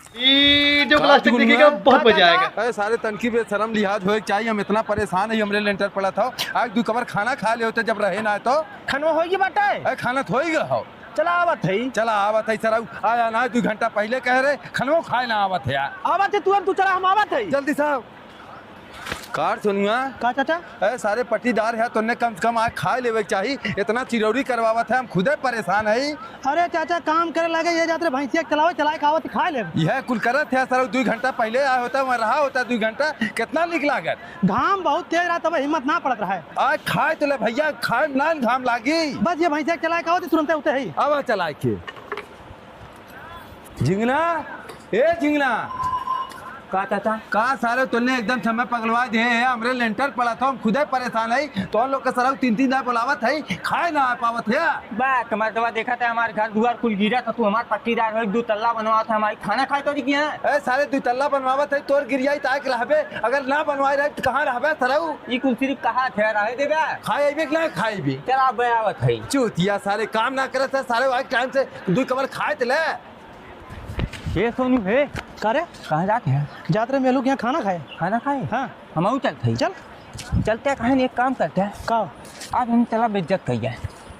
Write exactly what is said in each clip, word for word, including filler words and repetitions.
ई जो का प्लास्टिक गुरुआ? देखिएगा, बहुत मजा आएगा। अरे सारे तनकी बेशरम लिहाज होए के चाहिए, हम इतना परेशान है, हमरे लेंटर पड़ा था। आज दू कबर खाना खा ले होते जब रहे ना तो। खनवा होई की बाटे? ए, खाना तो होई गया हो। चला आवत है। चला आवत है सरऊ, आया ना, दू घंटा पहले कह रहे, खनवा खाए ना आवत है यार। आवत है तुरंत, तू चला, हम आवत है। जल्दी साहब। कार सोनुआ। का चाचा? ए, सारे पट्टीदार है, तोन्ने कम से कम आज खाए लेवे के चाही। इतना चिरौरी करवावत है, हम खुदे परेशान है। अरे चाचा, काम करे लगे, ये जात रहे भैंसिया के चलावे, चलाए खावत खाए लेवे। यह कुल करत है सरऊ, दू घंटा पहले आए होता, वहाँ रहा होता दू घंटा, कितना निक लागत। घाम बहुत तेज रहा, तब हिम्मत ना पड़त रहा है। आज खाए तो ले भैया, खाए ना घाम लागी। बस ये भैंसिया के चलाए खावत तुरंत उठे ही। अब चलाए के। झिंगना, ए झिंगना। का चाचा? का सारे तोन्ने एकदम समय पगलवा दे है, हमरे लेंटर पड़ा था, हम खुदे परेशान है, तो लोग के सरऊ तीन तीन दार बुलावत है, खाए ना आ पावत है। बा, तुम्हारे तो देखा था हमारे घर दुआर कुल गिरा था, तू हमार पट्टीदार हो, दो तल्ला बनवा था, हमारी खाना खाए तो नहीं किया। ए सारे दो तल्ला बनवावत है, तोर गिरियाई ताक रहबे, अगर ना बनवाए रहे तो कहाँ रहबे सरऊ? ई कुल सिर्फ कहा थे, रहे देबे। खाए भी कि ना खाए भी? चला बे आवत है। चूतिया सारे काम ना करत है, सारे आज टाइम से दू कबर खाए त ले। ए सोनू, हे। का रे? कहाँ जात है? जात रहे मेलू के यहाँ खाना खाए। खाना खाए? हाँ। हमहू चलत हई। चल। चलते कहे न, एक काम करते हैं। का? आज हम चला बेइज्जत कइया।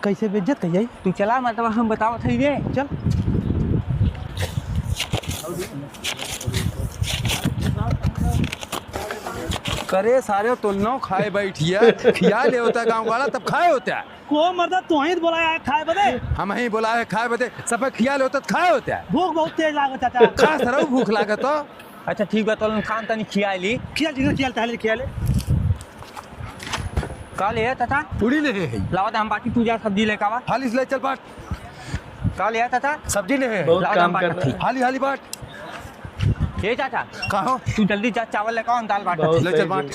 कैसे बेइज्जत कइया? तू चला, मतलब हम बतावत हई रे। चल। करे सारे, तोन्नो खाए बैठिया, खिया ले होता गाँव वाला, तब खाए होता। को मर्दा, तोही तो बोलाया है खाए बदे? हमही बोलाया है खाए बदे, सब खिया ले होता तो खाए होता। भूख बहुत तेज लागत चाचा। खा सरऊ, भूख लागत हो। अच्छा ठीक बा, तोलन खान तनी खिया ली। खिया ली, खिया ले, खिया ले। का ले है चाचा? पूड़ी ले है। लावा दे, हम बाटी पूजा सब्जी लेके आवा। हाली से ले चल बाट। का ले है चाचा? सब्जी ले है। बहुत लावा दे, काम हम बाटी करत है। हाली हाली बाट। ए चाचा। का हो? तू जल्दी जा, चावल लेके आओ, हम दाल बाटी। बहुत ले चल सही बाट। बोल।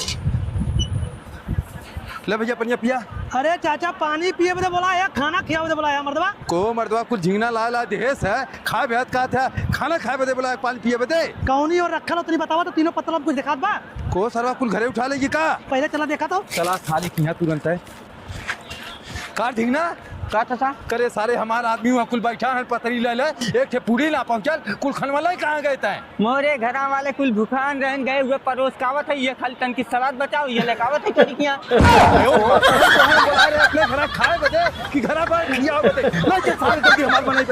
ले भैया, पनिया पिया। अरे चाचा, पानी पिए बदे बोला है, खाना खियावे बदे बोला है, मर्दवा? को मर्दवा, कुल झिंगना ला ला देहेस है, खाए बेहद का था, खाना खाए बदे बोला है, पानी पिए बदे। कौनी और रखल हो, तनी बतावा तो, तीनों पत्तल में कुछ दिखात बा? को सरवा, कुल घरे उठा लेगी का? पहले चला देखा तो। चला, खाली किहाँ तुरंत है। का झिंगना? का चाचा? करे सारे, हमार आदमी हुआ कुल बैठा है, पतरी ले ले, एक ठे पूड़ी ना पहुँचल, कुल खनवा ले कहाँ गए तैं? मोरे घरा वाले कुल भुखान रहन गए हुए, परोस कावत है, ये खाली तनकी सलाद बचाओ, ये लेकावत है तोरी किहाँ। अरे ओ, तो हम बोला रहे अपने घरा खाए बदे कि घरा पर खियाओ बदे? ले के सारे जल्दी हमार बनाई